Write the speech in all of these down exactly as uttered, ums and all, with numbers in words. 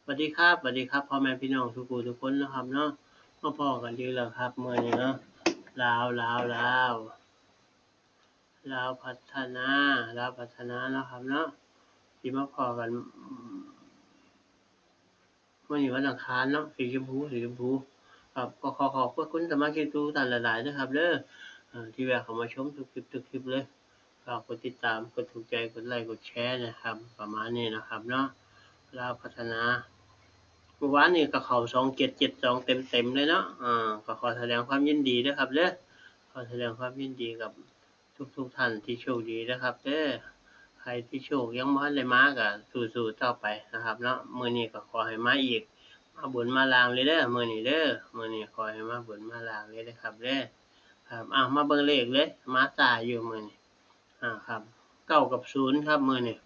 วัสดีครับ สวัสดีครับ พ่อแม่พี่น้องทุกผู้ทุกคนนะครับเนาะ มาพ้อกันอีกแล้วครับ มื้อนี้เนาะ ลาว ลาว ลาว ลาวพัฒนา ลาวพัฒนาเนาะครับเนาะ สิมาพ้อกัน มื้อนี้วันอังคารเนาะ สีชมพู สีชมพู ครับ ก็ขอขอบพระคุณสมาชิกทุกท่านหลายๆ นะครับเด้อ เอ่อ ที่แวะเข้ามาชมทุกคลิป ทุกคลิปเลย ฝากกดติดตาม กดถูกใจ กดไลค์ กดแชร์นะครับ ประมาณนี้นะครับเนาะ ลาวพัฒนา เมื่อวานนี้ก็เข้า สองเจ็ดเจ็ดสอง เต็มๆ เลยเนาะ อ่า ก็ขอแสดงความยินดีด้วยครับเด้อ ขอแสดงความยินดีกับทุกๆ ท่านที่โชคดีนะครับเด้อ ใครที่โชคยังบ่ทันได้มาก็สู้ๆ ต่อไปนะครับเนาะ มื้อนี้ก็ขอให้มาอีก มาบนมาล่างเลยเด้อ มื้อนี้เด้อ มื้อนี้ขอให้มาบนมาล่างเลยนะครับเด้อ ครับ อ่ะ มาเบิ่งเลขเลย มาช้าอยู่มื้อนี้ อ่า ครับ เก้ากับศูนย์ครับ มื้อนี้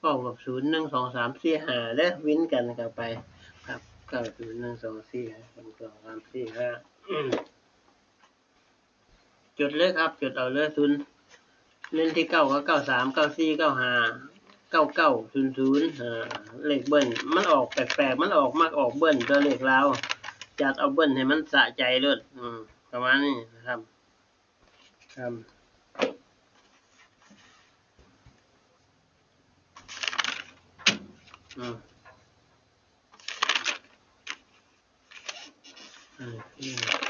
เก้ากับศูนย์ หนึ่ง สอง สาม สี่ ห้า เด้อ วินกันเข้าไป ครับ เก้า ศูนย์ หนึ่ง สอง สี่ ห้า หนึ่ง สอง สาม สี่ ห้า อืม จดเลยครับ จดเอาเลย ศูนย์ เน้นที่ เก้า ก็ เก้า สาม เก้า สี่ เก้า ห้า เก้า เก้า ศูนย์ ศูนย์ อ่า เลขเบิ้ล มันออกแปลกๆ มันออก มักออกเบิ้ล ตัวเลขลาว จัดเอาเบิ้ลให้มันสะใจโลด อืม ประมาณนี้นะครับ ครับ อืม อืม อืม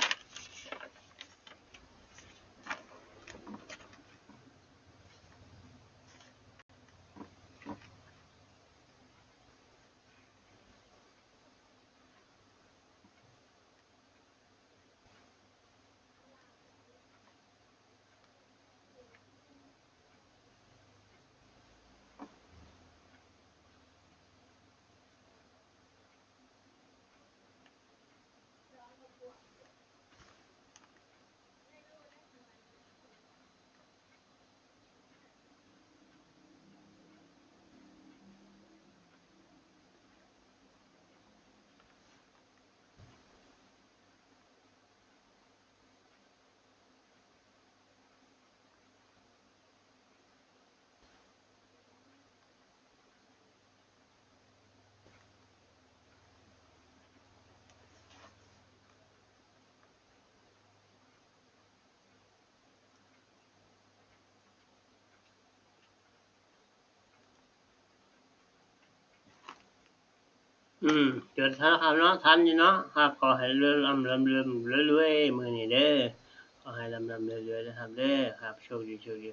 อืม จดทันครับเนาะ ทันอยู่เนาะ ครับ ขอให้รวย ร่ำรวย รวย รวย มื้อนี้เด้อ ขอให้ร่ำร่ำรวยรวยนะครับเด้อ ครับ โชคดี โชคดี